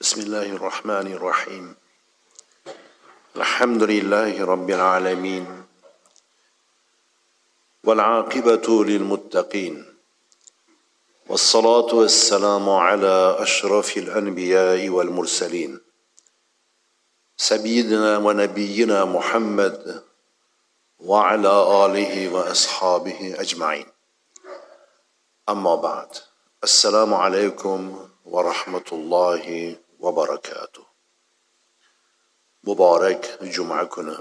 بسم الله الرحمن الرحيم. الحمد لله رب العالمين والعاقبة للمتقين والصلاة والسلام على أشرف الأنبياء والمرسلين سيدنا ونبينا محمد وعلى آله وأصحابه أجمعين. أما بعد، السلام عليكم ورحمة الله وبركاته. Muborak juma kuni.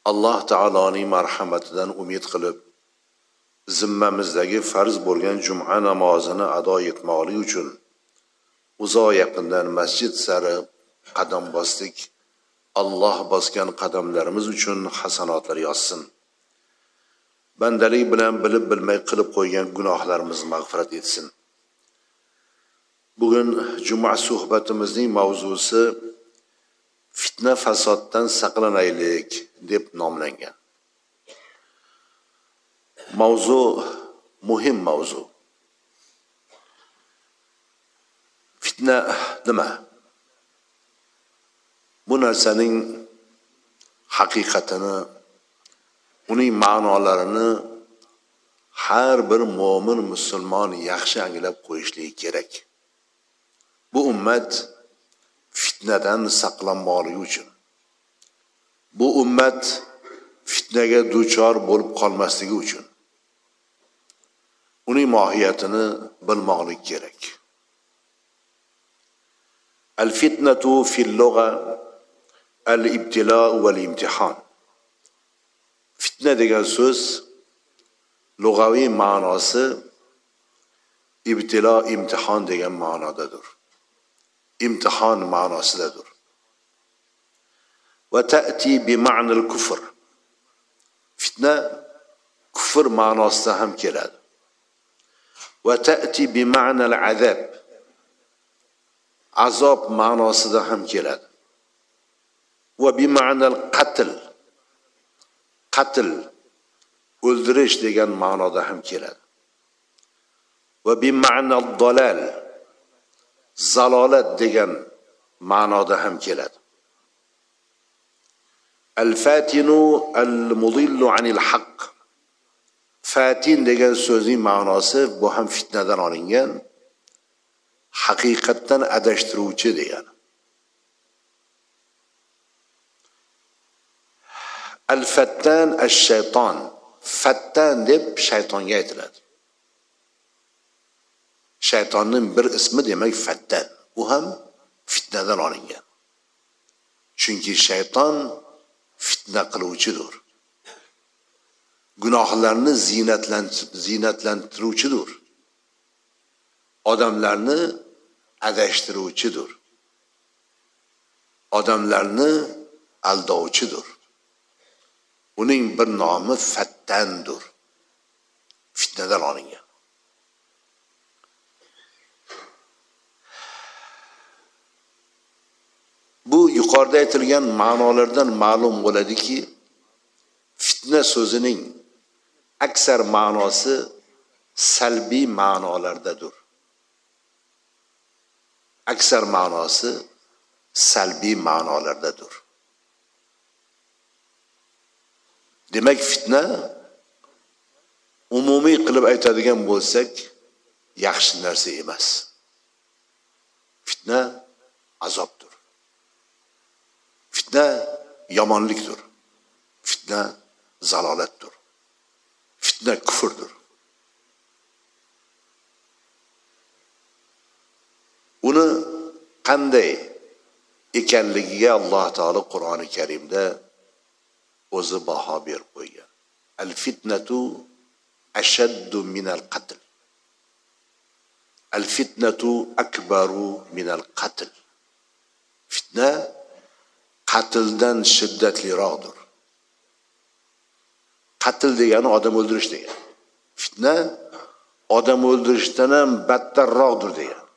Alloh taoloning marhamatidan umid qilib, zimmamizdagi farz bo'lgan juma namozini ado etmoqlik uchun uzoq yaqindan masjid sari qadam bosdik. Alloh bosgan qadamlarimiz uchun hasanotlar yozsin. Bandalik bilan bilib bilmay qilib qo'ygan gunohlarimizni mag'firat etsin. Bugun juma suhbatimizning mavzusi fitna fasoddan saqlanaylik deb nomlangan. Mavzu muhim mavzu. Fitna nima? Bu narsaning haqiqatini, uning ma'nolarini har bir mo'min musulmon yaxshi anglab qo'yishligi kerak. Bu ummat fitnadan saqlanmoqligi uchun, bu ummat fitnaga duchor bo'lib qolmasligi uchun uning mohiyatini bilmoqlik kerak. Al-fitnatu fil-lug'a al-ibtila wal-imtihon. Fitna degan so'z lug'aviy ma'nosi ibtilo, imtihon degan ma'nodadir. Imtihon ma'nosidadir. Va ta'ti bi ma'nal kufr. Fitna kufr ma'nosida ham keladi. Va ta'ti bi ma'nal azab. Azob ma'nosida ham keladi. Va bi ma'nal qatl. Qatl, o'ldirish degan ma'noda ham keladi. Va bi ma'nal dalal, zalolat degan ma'noda ham keladi. Al-fatinu al-mudillu anil haqq. Fatin degan so'zning ma'nosi bu ham fitnadan olingan, haqiqatdan adashtiruvchi degani. Al-fattan ash-shayton. Fattan deb shaytonga aytiladi. Shaytonning bir ismi demak fattan. U ham fitnadan olingan. Chunki shayton fitna qiluvchidir. Gunohlarni ziynatlantiruvchidir. Odamlarni adashtiruvchidir. Odamlarni aldovchidir. Uning bir nomi fattandir. Fitnadan olingan. Bu yuqorida aytilgan ma'nolardan ma'lum bo'ladiki, fitna so'zining aksar ma'nosi salbiy ma'nolardadir. Aksar ma'nosi salbiy ma'nolardadir. Demak, fitna umumiy qilib aytadigan bo'lsak, yaxshi narsa emas. Fitna azobdir. Fitna yomonlikdir. Fitna zalolatdir. Fitna kufrdir. Uni qanday ekanligiga Alloh taolo Qur'oni Karimda o'zi baho berib qo'ygan. Al-fitnatu ashaddu minal qatl. Al-fitnatu akbaru minal qatl. Fitna qatldan shiddatliroqdir. Qatl degani odam o'ldirish degani. Fitna odam o'ldirishdan ham battarroqdir degani.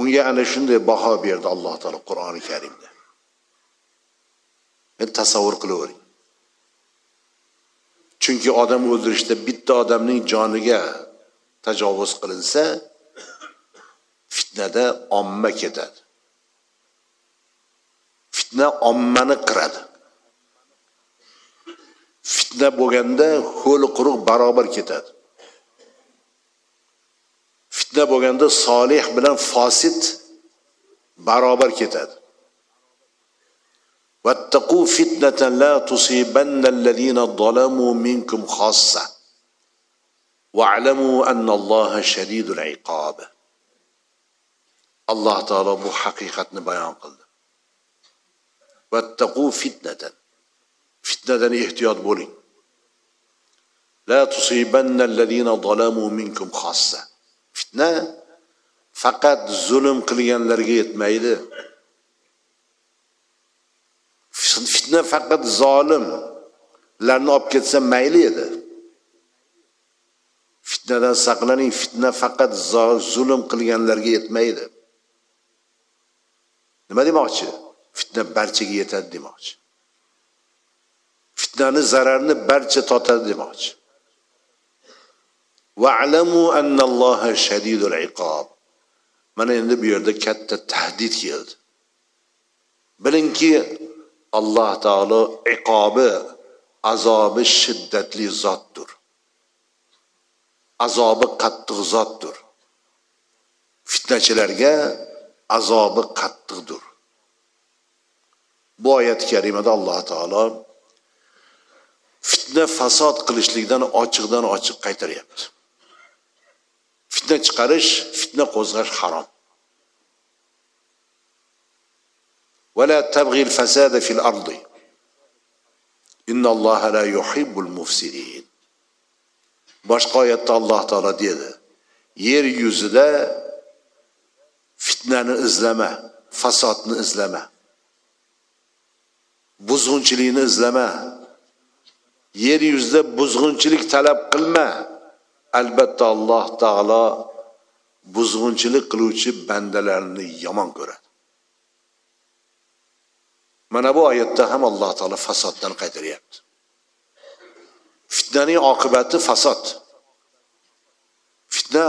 Unga ana shunday baho berdi Alloh taolo Qur'oni Karimda. Men tasavvur qilavering. Chunki odam o'ldirishda bitta odamning joniga tajovuz qilinsa, Fitnada omma ketadi. Fitna ommani qiradi. Fitna bo'lganda ho'l quruq barobar ketadi. Fitna bo'lganda solih bilan fosid barobar ketadi. Vattaqu fitnatan la tusibanna allazina zalamu minkum khassa. Wa'lamu anna Alloha shadidul iqob. Alloh taolo bu haqiqatni bayon qildi. Vattaqu fitnatan. Fitnadan ehtiyot bo'ling. La tusibanna allazina zalamu minkum khassa. Fitna faqat zulm qilganlarga yetmaydi. Fitna faqat zolimlarni olib ketsa mayli edi. Fitnadan saqlaning, fitna faqat zulm qilganlarga yetmaydi. Nima demoqchi? Fitna barchaga yetadi demoqchi. Fitnani zararini barcha totadi demoqchi. Wa'lamu anna Alloha shadidul iqob. Mana endi bu yerda katta tahdid keldi. Bilingki, Alloh taolo iqobi, azobi shiddatli zotdir. Azobi qattiq zotdir. Fitnachilarga azobi qattiqdir. Bu oyat karimada Alloh taolo fitna fasod qilishlikdan ochiqdan ochiq qaytaryapti. Fitna chiqarish, fitna qo'zg'ash harom. Va la tabg'il fasada fil ardi. Innalloha la yuhibbul mufsidin. Boshqa oyatda Alloh taolo dedi: yer yuzida fitnani izlama, fasodni izlama, buzg'unchilikni izlama. Yer yuzida buzg'unchilik talab qilma. Albatta Alloh taolo buzg'unchilik qiluvchi bandalarni yomon ko'radi. Mana bu oyatda ham Alloh taolo fasoddan qaytaryapti. Fitnaning oqibati fasod. Fitna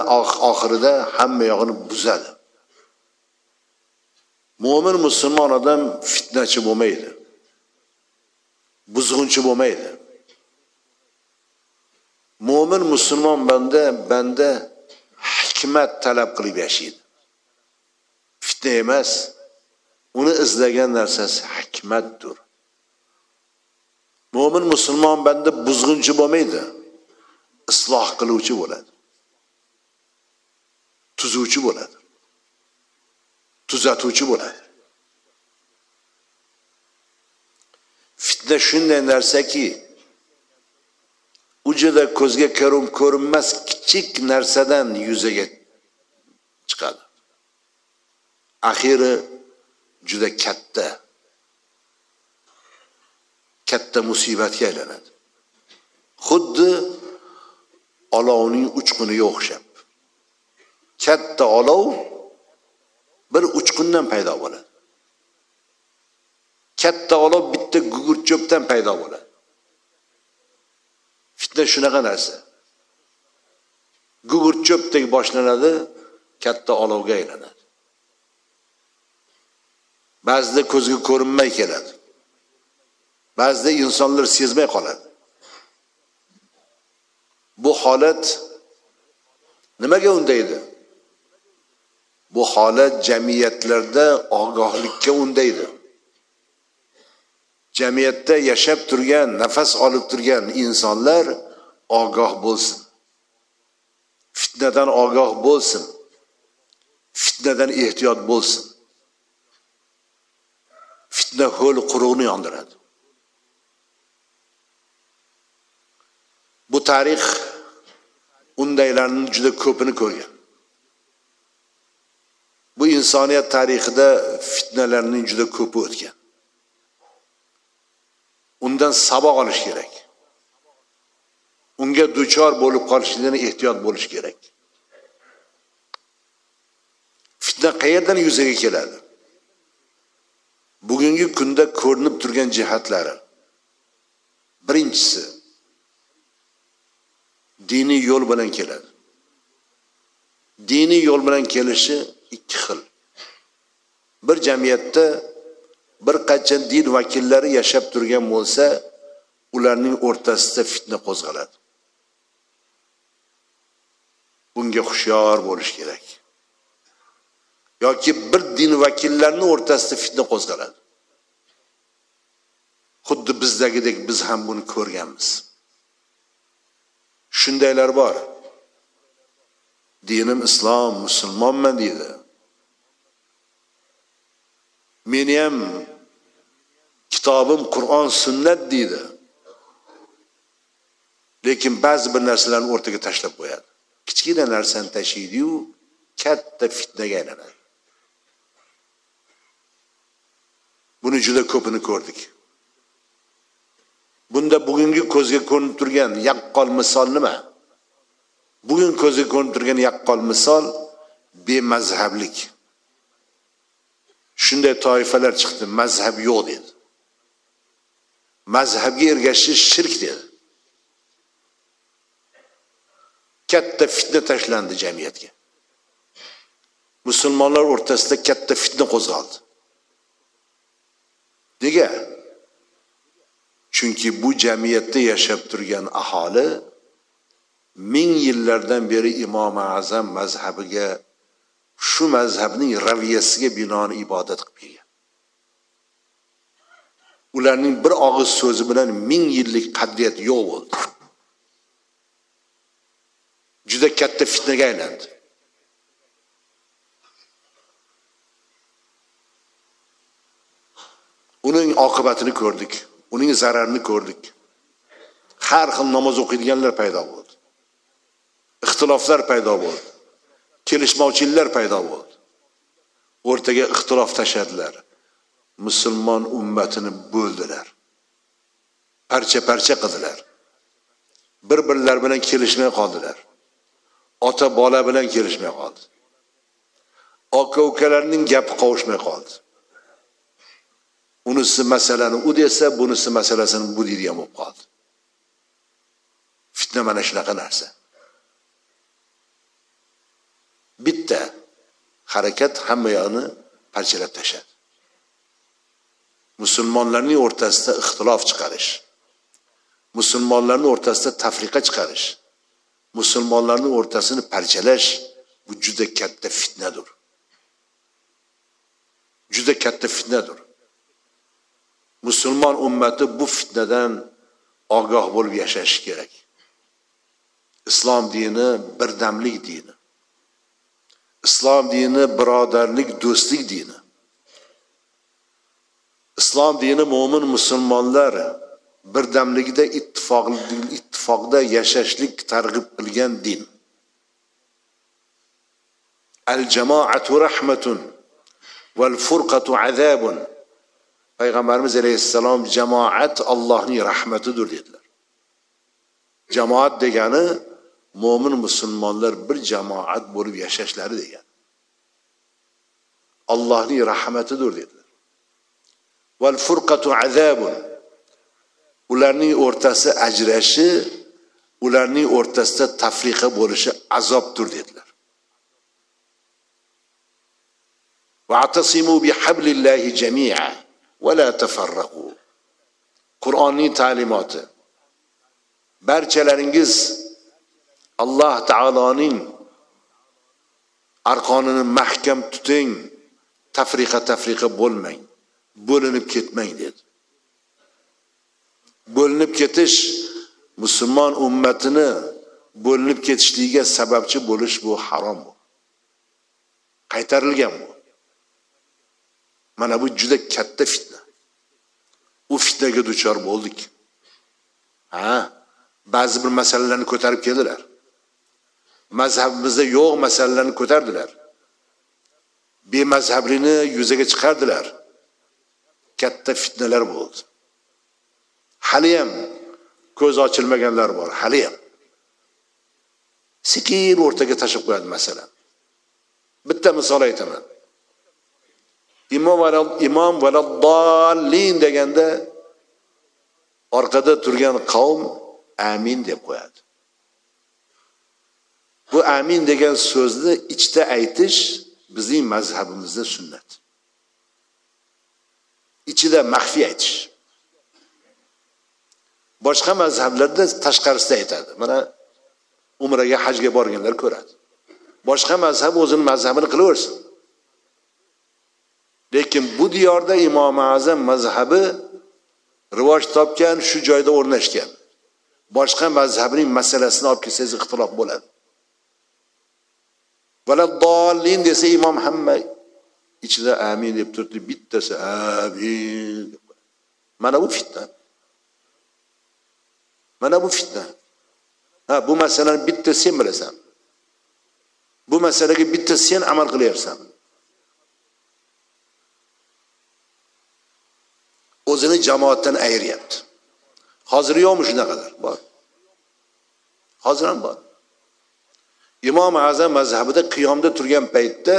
oxirida hamma yog'ini buzadi. Mo'min musulmon odam fitnachi bo'lmaydi. Buzg'unchi bo'lmaydi. Mo'min musulmon banda hikmat talab qilib yashaydi. Fitna emas, uni izlagan narsasi hikmatdir. Mo'min musulmon banda buzg'unchi bo'lmaydi, isloh qiluvchi bo'ladi. Tuzuvchi bo'ladi. Tuzatuvchi bo'ladi. Fitna shunday narsaki, ujuda ko'zga ko'rinmas kichik narsadan yuzaga chiqadi. Axiri juda katta musibatga aylanadi. Xuddi olovning uchquniga o'xshab. Katta olov bir uchqundan paydo bo'ladi. Katta olov bitta gugurt cho'pdan paydo bo'ladi. Fitna shunaqa narsa. Gugurt cho'pdek boshlanadi, katta olovga aylanadi. Ba'zida ko'zga ko'rinmay keladi. Ba'zida insonlar sezmay qoladi. Bu holat nimaga undaydi? Bu holat jamiyatlarda ogohlikka undaydi. Jamiyatda yashab turgan, nafas olib turgan insonlar ogoh bo'lsin. Fitnadan ogoh bo'lsin. Fitnadan ehtiyot bo'lsin. Fitna ho'l quruqni yondiradi. Bu tarix undaylarning juda ko'pini ko'rgan. Bu insoniyat tarixida fitnalarning juda ko'pi o'tgan. Undan saboq olish kerak. Unga duchor bo'lib qolishdan ehtiyot bo'lish kerak. Fitna qayerdan yuzaga keladi? Bugungi kunda ko'rinib turgan jihatlari. Birinchisi, diniy yo'l bilan keladi. Diniy yo'l bilan kelishi ikki Bir jamiyatda bir qancha din vakillari yashab turgan bo'lsa, ularning o'rtasida fitna qo'zg'aladi. Bunga hushyor bo'lish kerak. Yoki bir din vakillarining o'rtasida fitna qo'zg'aladi. Xuddi bizdagidek biz ham buni ko'rganmiz. Shundaylar bor. Dinim islom, musulmonman deydi. Meni ham kitobim Qur'on, sunnat deydi. Lekin ba'zi bir narsalarni o'rtaga tashlab qo'yadi. Kichkina narsani tashiydi-yu, katta fitnaga aylanadi. Buni juda ko'pini ko'rdik. Bunda bugungi ko'zga ko'rinib turgan yaqqol misol nima? Bugun ko'zga ko'rinib turgan yaqqol misol bemazhablik. Shunday toifalar chiqdi, mazhab yo'q dedi. Mazhabga ergashish shirk dedi. Katta fitna tashlandi jamiyatga. Musulmonlar o'rtasida katta fitna qo'zg'aldi. Nega? Chunki bu jamiyatda yashab turgan aholi ming yillardan beri Imom Azam mazhabiga, shu mazhabning raviyasiga binoan ibodat qilib kelgan. Ularning bir og'iz so'zi bilan ming yillik qadriyat yo'q bo'ldi. Juda katta fitnaga aylandi. Uning oqibatini ko'rdik, uning zararini ko'rdik. Har xil namoz o'qiydiganlar paydo bo'ldi. Ixtiloflar paydo bo'ldi. Kelishmovchiliklar paydo bo'ldi. O'rtaga ixtilof tashladilar. Musulmon ummatini bo'ldilar. Parcha-parcha qildilar. Bir-birlari bilan kelishmay qoldilar. Ota bola bilan kelishmay qoldi. Aka-ukalarning gapi qovushmay qoldi. Unisi masalani u desa, bunisi masalasini bu deydigan bo'lib qoldi. Fitna mana shunaqa narsa. Bitta harakat hamma yoqni parchalab tashladi. Musulmonlarning o'rtasida ixtilof chiqarish, musulmonlarning o'rtasida tafriqa chiqarish, musulmonlarning o'rtasini parchalash bu juda katta fitnadir. Juda katta fitnadir. Musulmon ummati bu fitnadan ogoh bo'lib yashashi kerak. Islom dini birdamlik dini. Islom dini birodarlik, do'stlik dini. Islom dini mo'min musulmonlar birdamligida, ittifoqda yashashlik targ'ib qilgan din. Al jamoatu rahmatun val furqatu azabun. Payg'ambarimiz alayhissalom jamoat Allohning rahmatidir dedilar. Jamoat degani mo'min musulmonlar bir jamoat bo'lib yashashlari degani. Allohning rahmatidir dedilar. Val furqatu azabun. Ularning o'rtasi ajrashi, ularning o'rtasida tafriqa bo'lishi azobdir dedilar. Wa'tasimu bihablillahi jami'a va la tafarraqu. Qur'onning ta'limoti. Barchalaringiz Alloh taoloning arqonini mahkam tuting, tafriqa bo'lmang, bo'linib ketmang dedi. Bo'linib ketish musulmon ummatini bo'linib ketishligiga sababchi bo'lish bu harom bu. Qaytarilgan bu. Mana bu juda katta fitna. U fitnaga duchor bo'ldik. Ha, ba'zi bir masalalarni ko'tarib keldilar. Mazhabimizda yo'q masalalarni ko'tardilar. Bemazhablikni yuzaga chiqardilar. Katta fitnalar bo'ldi. Hali ham ko'z ochilmaganlar bor, hali ham. Sekin o'rtaga tashib qo'yadi masalan. Bitta misol aytaman. İmom valaddallin deganda orqada turgan qavm amin deb qo'yadi. Bu amin degan so'zni ichda aytish bizning mazhabimizda sunnat. Ichida maxfiy aytish. Boshqa mazhablarda tashqarisida aytadi. Mana umraga, hajga borganlar ko'radi. Boshqa mazhab o'zining mazhabini qilaversin. Lekin bu diyorda Imom Azam mazhabi rivoj topgan, shu joyda o'rnashgan. Boshqa mazhabning masalasini olib kelsangiz ixtilof bo'ladi. Valaddallin desa imom hamma ichida amin deb turdi, bittasi amin deb qo'yadi. Mana bu fitna. Mana bu fitna. Ha, bu masalani bitta sen bilasan. Bu masalaga bitta sen amal qilyapsan. O'zini jamoatdan ayiryapti. Hozir yo'qmi shunaqalar? Bor. Hozir ham bor. Imom Azam mazhabida qiyomda turgan paytda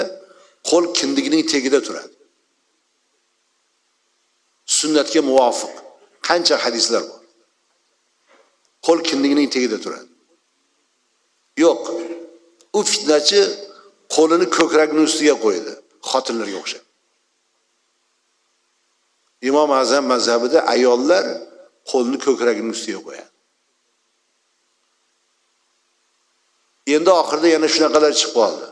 qo'l kindigining tagida turadi. Sunnatga muvofiq qancha hadislar bor. Qo'l kindigining tagida turadi. Yo'q. U fitnachi qo'lini ko'kragining ustiga qo'ydi, xotinlarga o'xshab. Imom Azam mazhabida ayollar qo'lini ko'kragining ustiga qo'yadi. Endi oxirida yana shunaqalar chiqib qoldi.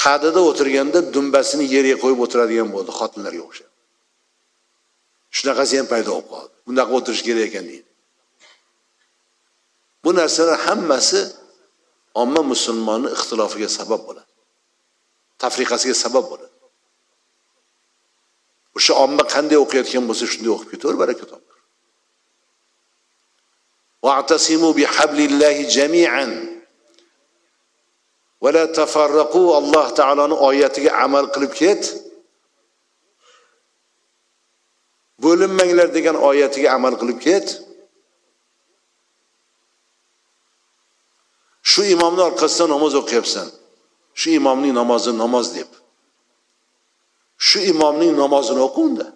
Qadida o'tirganda dumbasini yerga qo'yib o'tiradigan bo'ldi, xotinlarga o'xshab. Shunaqasi ham paydo bo'lib qoldi. Bundaqa o'tirish kerak ekan deydi. Bu narsalar hammasi omma musulmonning ixtilofiga sabab bo'ladi. Tafriqasiga sabab bo'ladi. O'sha omma qanday o'qiyotgan bo'lsa shunday o'qib ketaver, baraka topar. Wa'tasimu bihablillahi jami'an va la tafarraqu. Alloh taoloning oyatiga amal qilib ket. Bo'linmanglar degan oyatiga amal qilib ket. Shu imomning orqasidan namoz o'qiyapsan. Shu imomning namozi namoz deb. Shu imomning namozini o'qi unda.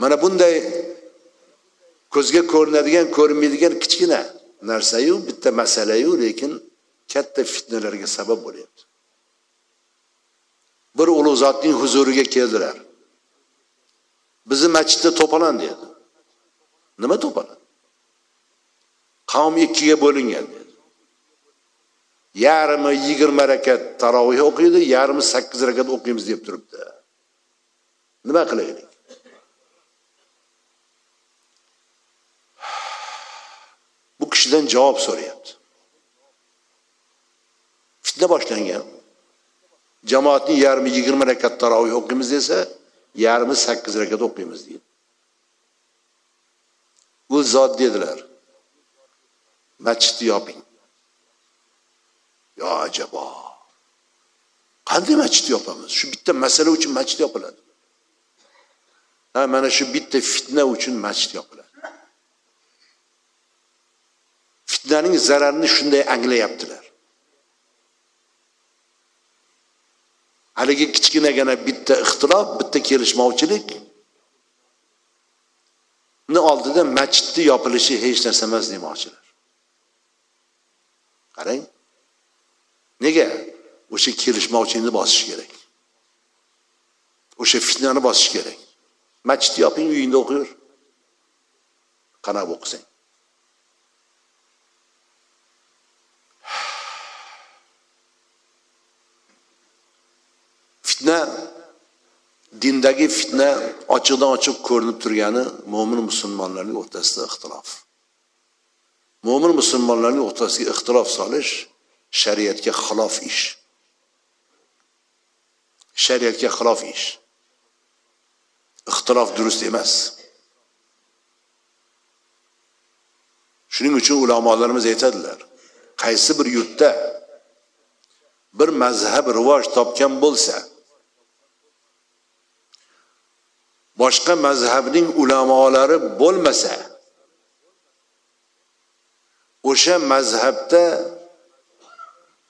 Mana bunday ko'zga ko'rinadigan, ko'rinmaydigan kichkina narsa-yu, bitta masala-yu, lekin katta fitnalarga sabab bo'lyapti. Bir ulug' zotning huzuriga keldilar. Bizni masjidda to'polon dedi. Nima to'polon? Qavm ikkiga bo'lingan dedi. Yarmi 20 rakat taroveh o'qiydi, yarmi 8 rakat o'qiymiz deb turibdi. Nima qilaylik? Bu kishidan javob so'rayapti. Fitna boshlangan. Jamoatning yarmi 20 rakat taroveh o'qiymiz desa, yarmi 8 rakat o'qiymiz deydi. U zot dedilar, masjidni yoping. Yo ajabo. Qanday masjid yopamiz? Shu bitta masala uchun masjid yopiladi. Ha, mana shu bitta fitna uchun masjid yopiladi. Fitnaning zararini shunday anglayaptilar. Haligi kichkinagina bitta ixtilof, bitta kelishmovchilik ni oldida masjidni yopilishi hech narsa emas demoqchilar. Qarang. Nega? O'sha kelishmovchilikni bosish kerak. O'sha fitnani bosish kerak. Masjidni yoping, uyingda o'qiver. Qanaq o'qisang. Fitna, dindagi fitna ochiqdan ochiq ko'rinib turgani mo'min musulmonlarning o'rtasida ixtilof. Mo'min musulmonlarning o'rtasiga ixtilof solish shariatga xilof ish. Shariatga xilof ish. Ixtilof durust emas. Shuning uchun ulamolarimiz aytadilar, qaysi bir yurtda bir mazhab rivoj topgan bo'lsa, boshqa mazhabning ulamolari bo'lmasa, o'sha mazhabda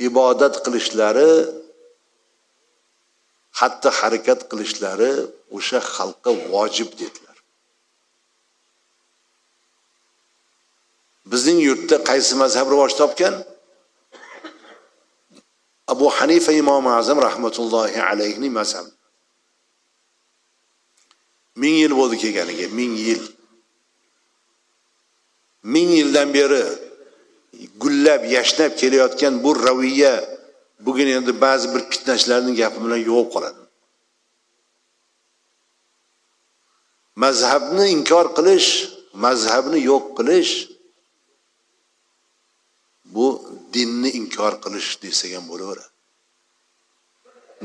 ibodat qilishlari, hatto harakat qilishlari o'sha xalqqa vojib dedilar. Bizning Bizning yurtda qaysi mazhab rivoj topgan? Abu Hanifa Imom Azam rahmatullohi alayhining mazhabi. 1000 yil bo'ldi kelganiga, 1000 yil. 1000 yildan beri gullab, yashnab kelayotgan bu raviya bugun endi ba'zi bir fitnachilarning gapi bilan yo'q qoladi. Mazhabni inkor qilish, mazhabni yo'q qilish bu dinni inkor qilish desak ham bo'laveradi.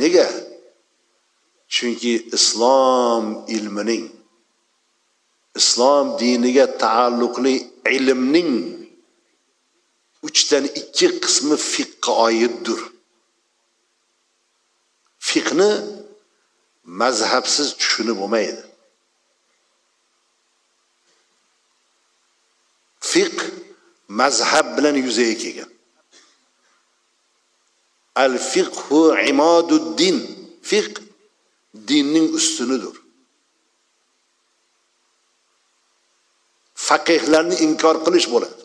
Nega? Chunki islom ilmining, islom diniga taalluqli ilmning 3dan 2 qismi fiqqa oiddir. Fiqni mazhabsiz tushunib bo'lmaydi. Fiqh mazhab bilan yuzaga kelgan. Al-fiqhu imaduddin. Fiqh dinning ustunidir. Faqihlarni inkor qilish bo'ladi.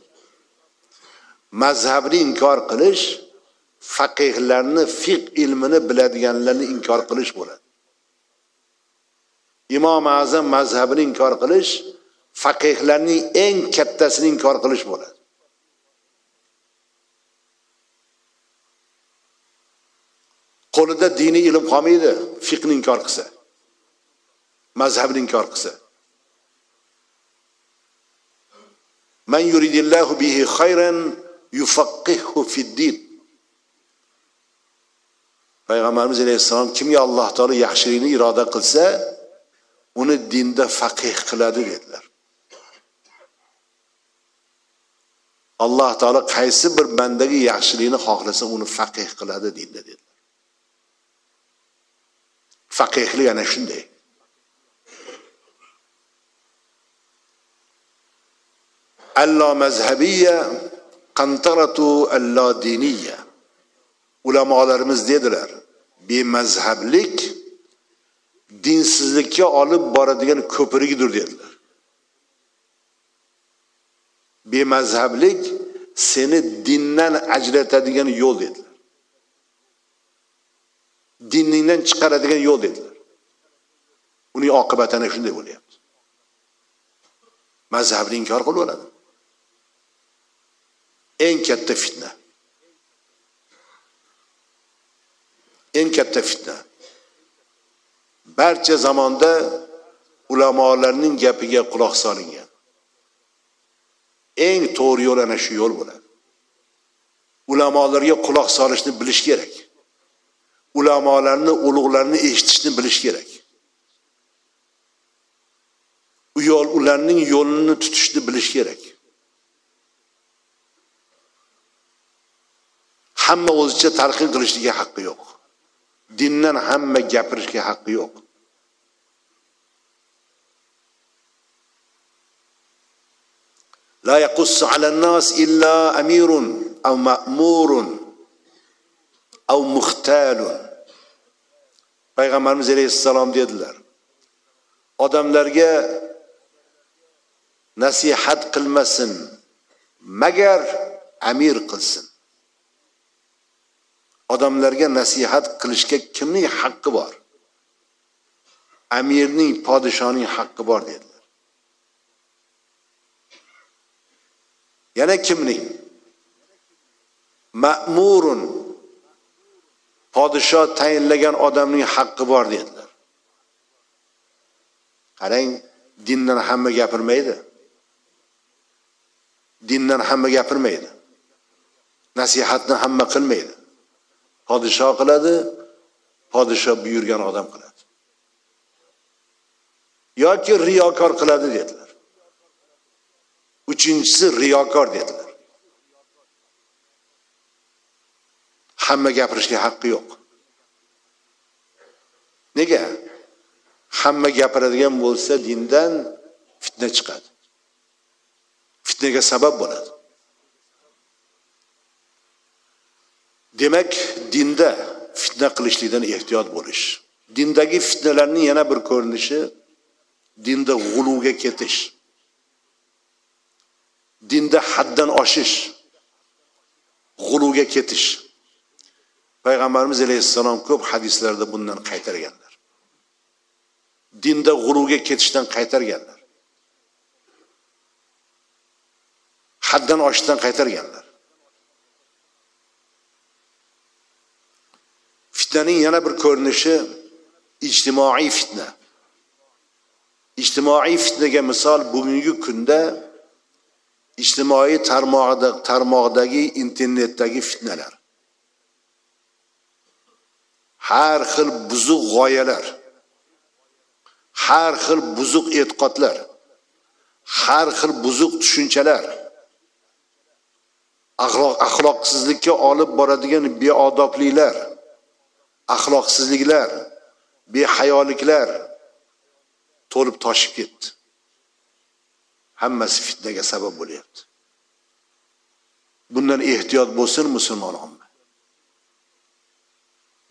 Mazhabni inkor qilish, faqihlarni, fiqh ilmini biladiganlarni inkor qilish bo'ladi. Imom Azam mazhabini inkor qilish, faqihlarning eng kattasini inkor qilish bo'ladi. Qo'lida diniy ilm qolmaydi, fiqhni inkor qilsa, mazhabni inkor qilsa. Man yuridillahu bihi khayran yufaqqihu fid-din. Payg'ambarimiz alayhissalom kimga Alloh taolo yaxshilikni iroda qilsa, uni dinda faqih qiladi dedilar. Alloh taolo qaysi bir bandaga yaxshilikni xohlasa, uni faqih qiladi dinda dedilar. Faqihlik ana shunday. Allo mazhabiyya qantaratu allo diniyya. Ulamolarimiz dedilar, bemazhablik dinsizlikka olib boradigan ko'prikdir dedilar. Bemazhablik seni dindan ajratadigan yo'l dedilar. Diningdan chiqaradigan yo'l dedilar. Uning oqibati ana shunday bo'lyapti. Mazhabni inkor qilib oladi. Eng katta fitna. Eng katta fitna. Barcha zamonda ulamolarning gapiga quloq solingan. Eng to'g'ri yo'l ana shu yo'l bo'ladi. Ulamolarga quloq solishni bilish kerak. Ulamolarni, ulug'larni eshitishni bilish kerak. U yo'l, ularning yo'lini tutishni bilish kerak. Hamma o'zicha talqin qilishga haqqi yo'q. Dindan hamma gapirishga haqqi yo'q. La yaqussu alan-nas illa amirun aw ma'murun aw muxtalun. Payg'ambarimiz alayhissalom dedilar, odamlarga nasihat qilmasin, magar amir qilsin. Odamlarga nasihat qilishga kimning haqqi bor? Amirning, podshoning haqqi bor dedilar. Yana kimning? Ma'murun, podsho tayinlagan odamning haqqi bor dedilar. Qarang, dindan hamma gapirmaydi. Dindan hamma gapirmaydi. Nasihatni hamma qilmaydi. Podsho qiladi, podsho buyurgan odam qiladi. Yoki riyokor qiladi dedilar. Uchinchisi riyokor dedilar. Hamma gapirishga haqqi yo'q. Nega? Hamma gapiradigan bo'lsa dindan fitna chiqadi. Fitnaga sabab bo'ladi. Demak, dinda fitna qilishlikdan ehtiyot bo'lish. Dindagi fitnalarning yana bir ko'rinishi dinda g'uluvga ketish. Dinda haddan oshish, g'uluvga ketish. Payg'ambarimiz alayhissalom ko'p hadislarda bundan qaytarganlar. Dinda g'uluvga ketishdan qaytarganlar. Haddan oshishdan qaytarganlar. Fitnaning yana bir ko'rinishi ijtimoiy fitna. Ijtimoiy fitnaga misol bugungi kunda ijtimoiy tarmoqdagi, internetdagi fitnalar. Har xil buzuq g'oyalar, har xil buzuq e'tiqodlar, har xil buzuq tushunchalar, axloqsizlikka olib boradigan beodobliklar, axloqsizliklar, behayoliklar to'lib toshib ketdi. Hammasi fitnaga sabab bo'lyapti. Bundan ehtiyot bo'lsin musulmon omma.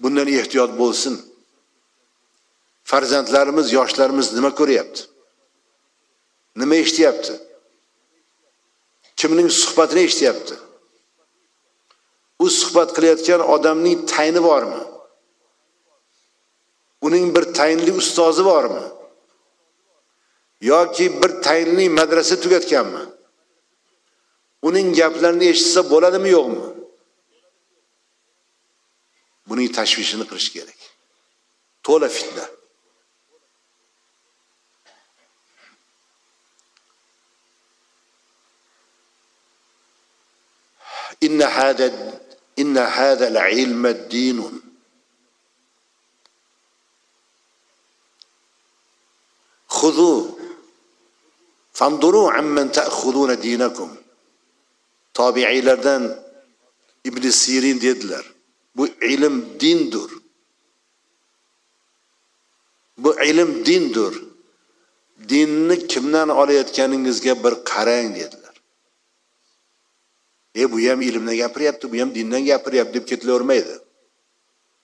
Bundan ehtiyot bo'lsin. Farzandlarimiz, yoshlarimiz nima ko'ryapti? Nima eshityapti? Kimning suhbatini eshityapti? U suhbat qilayotgan odamning tayini bormi? Uning bir tayinli ustozi bormi? Yoki bir tayinli madrasa tugatganmi? Uning gaplarini eshitsa bo'ladimi, yo'qmi? Buning tashvishini qilish kerak. To'la fitna. Inna hada al-ilma dinun. Xuzu fanzuru amman ta'khuduna dinakum. Tabiiylardan Ibn Sirin dedilar. Bu ilm dindir. Bu ilm dindir. Dinni kimdan olayotganingizga bir qarang dedilar. Bu ham ilmdan gapiryapti, bu ham dindan gapiryapti deb ketilavermaydi.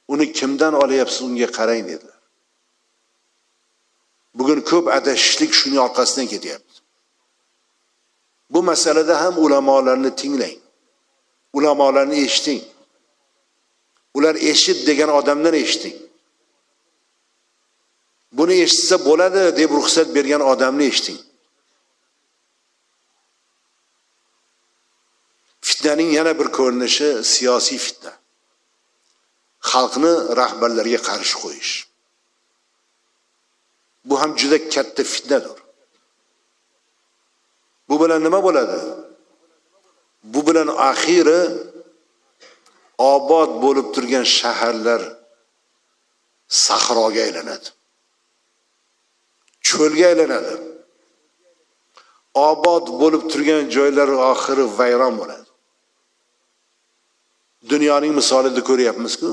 Uni kimdan olyapsiz unga qarang dedilar. Bugun ko'p adashishlik shuning orqasidan ketyapti. Bu masalada ham ulamolarni tinglang. Ulamolarni eshiting. Ular eshit degan odamdan eshiting. Buni eshitsa bo'ladi deb ruxsat bergan odamni eshiting. Fitnaning yana bir ko'rinishi siyosiy fitna. Xalqni rahbarlarga qarshi qo'yish. Bu ham juda katta fitnadir. Bu bilan nima bo'ladi? Bu bilan axiri obod bo'lib turgan shaharlar sahroga aylanadi. Cho'lga aylanadi. Obod bo'lib turgan joylar oxiri vayron bo'ladi. Dunyoning misolida ko'ryapmiz-ku.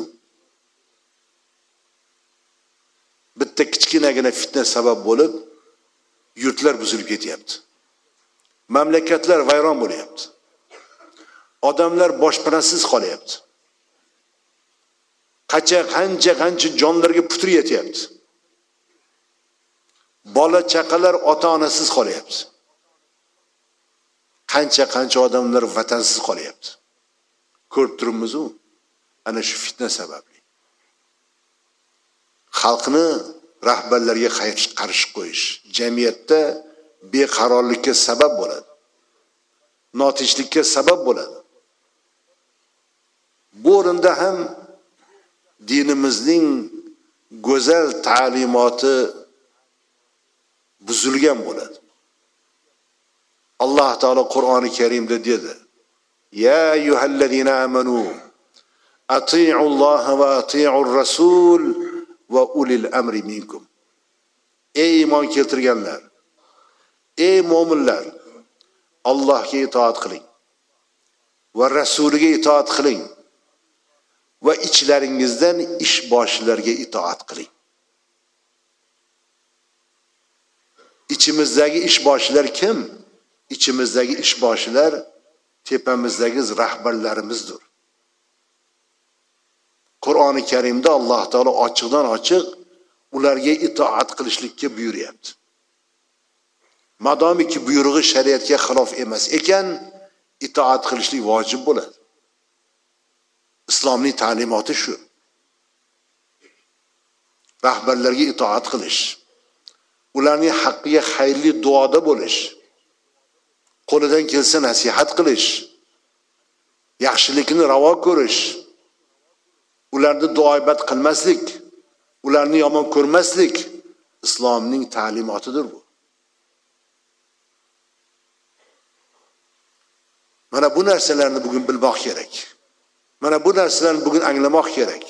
Bitta kichkinagina fitna sabab bo'lib, yurtlar buzilib ketyapti. Mamlakatlar vayron bo'lyapti. Odamlar boshpanasiz qolyapti. Qancha jonlarga putur yetyapti. Bola chaqalar ota-onasiz qolyapti. Qancha odamlar vatansiz qolyapti. Ko'rib turibmiz-u, ana shu fitna sababli. Xalqni rahbarlarga qarshi qo'yish jamiyatda beqarorlikka sabab bo'ladi. Notinchlikka sabab bo'ladi. Bu o'rinda ham dinimizning go'zal ta'limoti buzilgan bo'ladi. Alloh taolo Qur'oni Karimda dedi: "Ya ayyuhallazina amanu atii'ulloha va atii'ur rasul va ulil amri minkum." Ey iymon keltirganlar, ey mo'minlar, Allohga itoat qiling va rasuliga itoat qiling va ichlaringizdan ish boshilarga itoat qiling. İçimizdagi ish boshilar kim? İçimizdagi ish boshilar tepamizdagi rahbarlarimizdir. Qur'oni Karimda Alloh taolo ochiqdan ochiq ularga itoat qilishlikka buyuryapti. Madomiki buyrug'i shariatga xilof emas ekan, itoat qilishlik vojib bo'ladi. Islomning ta'limoti shu. Rahbarlarga itoat qilish, ularning haqqiga xayrli duoda bo'lish, qo'lidan kelsa nasihat qilish, yaxshilikni ravo ko'rish, ularni duoibat qilmaslik, ularni yomon ko'rmaslik islomning ta'limotidir bu. Mana bu narsalarni bugun bilmoq kerak. Mana bu narsalarni bugun anglamoq kerak.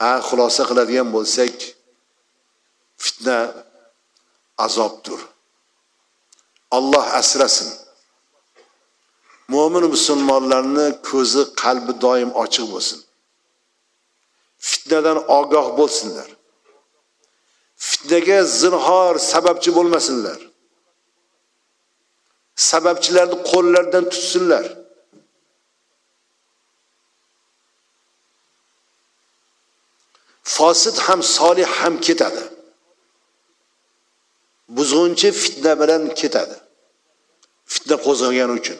Ha, xulosa qiladigan bo'lsak, fitna azobdir. Alloh asrasin. Mo'min musulmonlarni ko'zi, qalbi doim ochiq bo'lsin. Fitnadan ogoh bo'lsinlar. Fitnaga zinhor sababchi bo'lmasinlar. Sababchilarni qo'llaridan tutsinlar. Fosid ham solih ham ketadi. Buzg'unchi fitna bilan ketadi. Fitna qo'zg'agani uchun.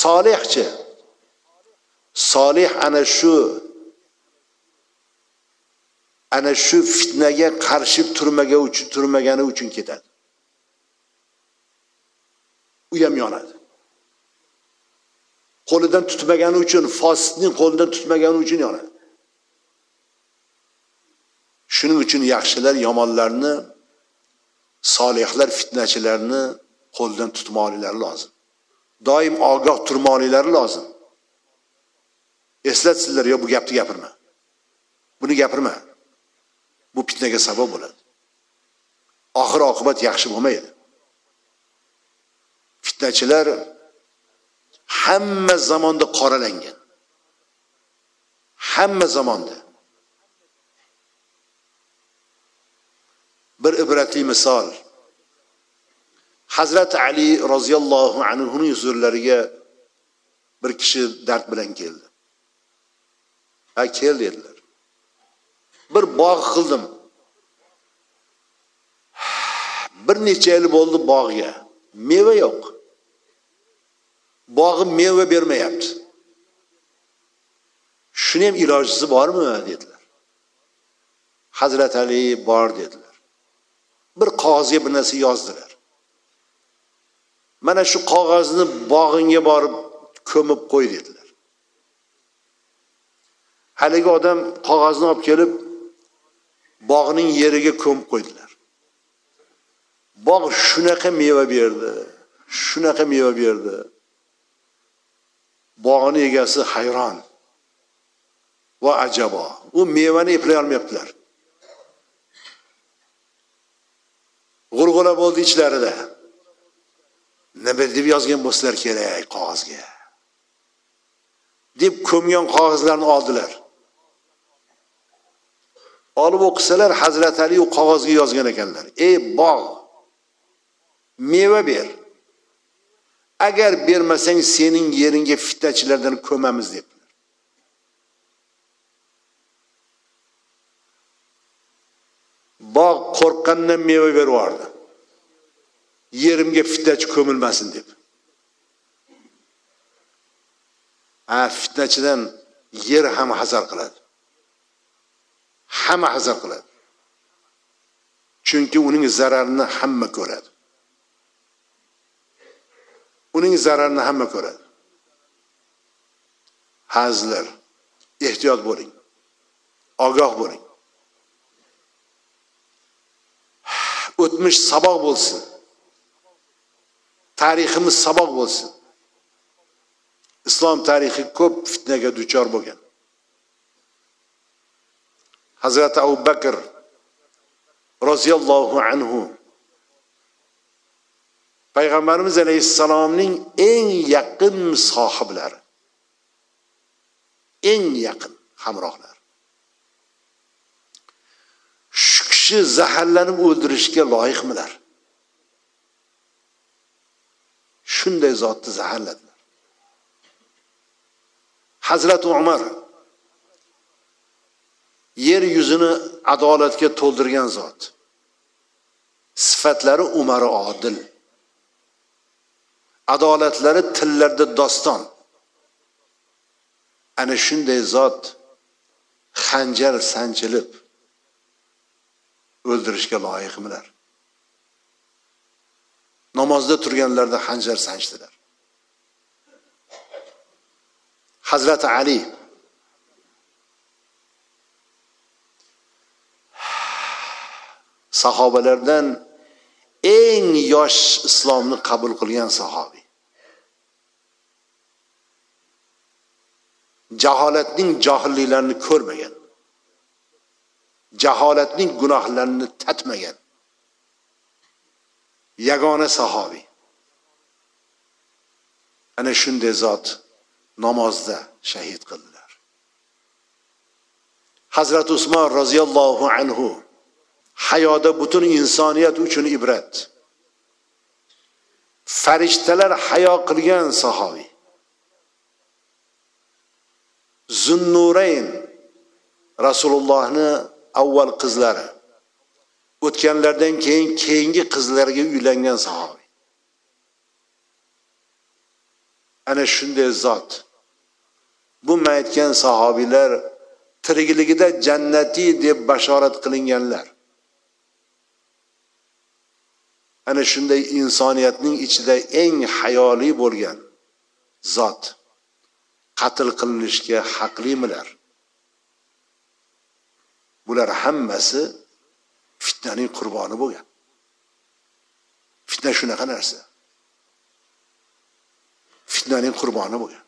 Solihchi, solih ana shu fitnaga qarshi turmagani uchun ketadi. U ham yonadi. Qo'lidan tutmagani uchun, fosidning qo'lidan tutmagani uchun yonadi. Shuning uchun yaxshilar yomonlarni, solihlar fitnachilarni qo'ldan tutmoqlari lozim. Doim ogoh turmoqlari lozim. Eslatsinlar, yo bu gapni gapirma. Buni gapirma. Bu fitnaga sabab bo'ladi. Oxir oqibat yaxshi bo'lmaydi. Fitnachilar hamma zamonda qoralangan. Hamma zamonda. Bir ibratli misol. Hazrat Ali roziyallohu anhuning huzurlariga bir kishi dard bilan keldi. Ha, kel dedilar. Bir bog' qildim. Bir necha yil bo'ldi bog'ga. Meva yo'q. Bog'im meva bermayapti. Shuni ham ilojisi bormi dedilar. Hazrat Ali bor dedilar. Bir qog'ozga bir narsa yozdilar. Mana shu qog'ozni bog'ingga borib ko'mib qo'y dedilar. Haligi odam qog'ozni olib kelib bog'ning yeriga ko'mib qo'ydilar. Bog' shunaqa meva berdi, shunaqa meva berdi. Bog'ning egasi hayron. Va ajabo. U mevani eplay olmayaptilar. G'ulg'ula bo'ldi ichlarida. Nima deb yozgan bo'lsalar kerak qog'ozga. Deb ko'mgan qog'ozlarni oldilar. Olib o'qisalar Hazrat Ali u qog'ozga yozgan ekanlar. Ey bog', meva ber. Agar bermasang sening yeringga fitnachilardan ko'mamiz debdilar. Bog' qo'rqqandan meva berib yubordi. Yerimga fitnachi ko'milmasin deb. Ha, fitnachidan yer ham hazar qiladi. Hamma hazar qiladi. Chunki uning zararini hamma ko'radi. Uning zararini hamma ko'radi. Hazlar, ehtiyot bo'ling. Ogoh bo'ling. O'tmish saboq bo'lsin. Tariximiz saboq bo'lsin. Islom tarixi ko'p fitnaga duchor bo'lgan. Hazrat Abu Bakr roziyallohu anhu Payg'ambarimiz alayhissalomning eng yaqin sohiblari, eng yaqin hamrohlari. Shu kishi zaharlanib o'ldirishga loyiqmilar? Shunday zotni zaharladilar. Hazrat Umar yer yuzini adolatga to'ldirgan zot. Sifatlari Umar odil. Adolatlari tillarda doston. Ana shunday zot xanjar sanchilib o'ldirishga loyiqmilar? Namozda turganlarda xanjar sanchdilar. Hazrati Ali sahobalardan eng yosh islomni qabul qilgan sahobiy. Jaholatning johilliklarini ko'rmagan. Jaholatning gunohlarini tatmagan. Yagona sahobiy. Ana shunday zot namozda shahid qildilar. Hazrat Usmon roziyallohu anhu hayoda butun insoniyat uchun ibrat. Farishtalar hayo qilgan sahobiy. Zunnurayn Rasulullohni avval qizlari, o'tganlardan keyin keyingi qizlarga uylangan sahobiy. Ana shunday zot. Bu aytgan sahobiylar tirikligida jannati deb bashorat qilinganlar. Ana shunday insoniyatning ichida eng hayoli bo'lgan zot qatl qilinishga haqlimilar? Bular hammasi fitnaning qurboni bo'lgan. Fitna shunaqa narsa. Fitnaning qurboni bo'lgan.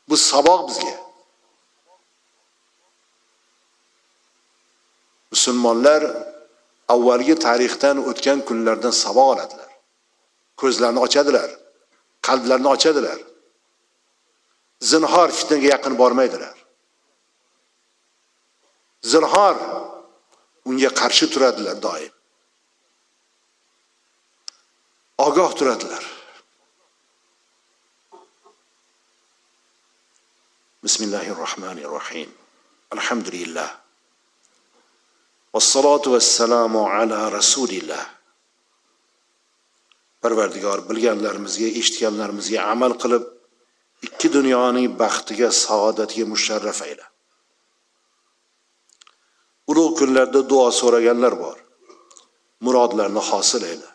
Bu saboq bizga. Musulmonlar avvalgi tarixdan o'tgan kunlardan saboq oladilar. Ko'zlarini ochadilar, qalblarini ochadilar. Zinhor fitnaga yaqin bormaydilar. Zinhor unga qarshi turadilar doim. Ogoh turadilar. Bismillahirrohmanirrohim. Alhamdulillah. Vassalatu vassalamu ala rasulillah. Parvardigor bilganlarimizga, eshitganlarimizga amal qilib, ikki dunyoning baxtiga, saodatiga musharraf ayla. Ulug' kunlarda duo so'raganlar bor. Murodlarni hosil ayla.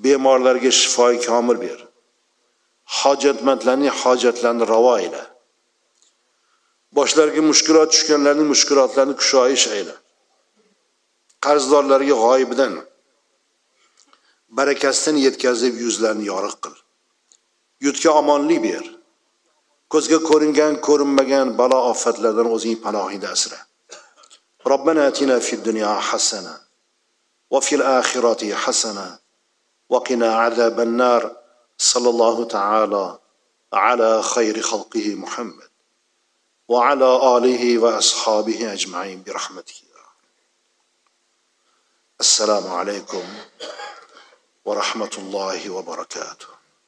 Bemorlarga shifoi komil ber. Hojatmandlarning hojatlarini ravo ayla. Boshlariga mushkulot tushganlarning mushkulotlarini kushoyish ayla. Qarzdorlarga g'oyibidan barakasidan yetkazib yuzlarini yorug' qil. Yurtga omonlik ber. Ko'zga ko'ringan, ko'rinmagan balo ofatlardan o'zing panohingda asra. Robbana atina fid dunya hasana va fil oxirati hasana va qina azaban nar. Sallallohu taala ala xayri xalqihi Muhammad va ala alihi va ashabihi ajmain bi rahmatihi. Assalomu alaykum va rahmatullohi va barakatuh.